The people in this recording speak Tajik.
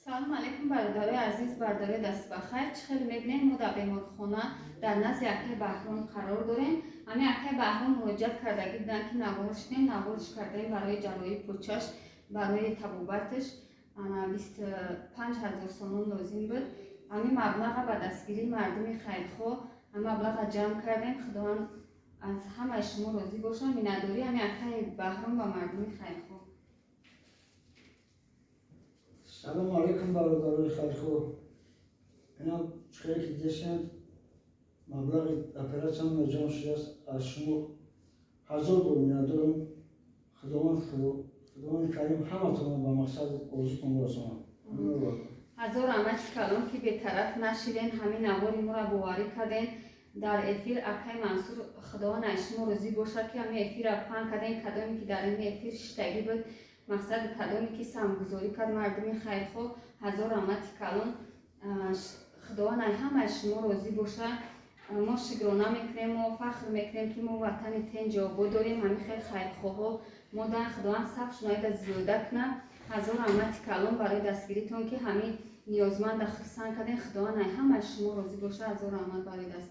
Салому алейкум, бародарои азиз, бародарои дастбахайр. Чӣ хеле мебинем, мо дар беморхона дар назди акаи Баҳром қарор дорем. Ҳамин акаи Баҳром муроҷиат кардагӣ буданд, ки навор шудем, наворш кардаем барои ҷарроҳии почаш, барои табобаташ 25 000 сомон лозим буд. Ҳамин маблаға ба дастгирии мардуми хайрхоҳ маблаға ҷамъ кардем. Худованд аз ҳамаи шумо розӣ бошад. Миннатдории ҳамин акаи Баҳром ба мардуми хайрхоҳ. Салому алейкум, бародарои хайрхоҳ. Ина хеле ки дидешем, маблағи оператсиям ҷамъ шудааст. Аз шумо ҳазор бор миннатдорам. Худованд, Худованди карим ҳаматонро ба мақсади орзутон расонад. Ҳазор раҳмати калон, ки бетараф нашиден, ҳамин навори моро боварӣ карден дар эфир. Акаи Мансур, Худованд аз шумо розӣ бошад, ки ҳамин эфирро паҳн карден. Кадоме ки дар ин эфир шиштагӣ буд, мақсади кадоме ки саҳмгузорӣ кард, мардуми хайрхоҳ, ҳазор раҳмати калон. Худованд аз ҳамаи шумо розӣ бошад. Мо шукрона мекунем, мо фахр мекунем, ки мо ватани тинҷу обод дорем. Ҳамин хел хайрхоҳҳо мо дар Худованд саф шуноида зиёда кунад. Ҳазор раҳмати калон барои дастгиритон, ки ҳамин ниёзманда хурсанд кардем. Худованд аз ҳамаи шумо розӣ бошад. Ҳазор раҳмат барои дастгирӣ.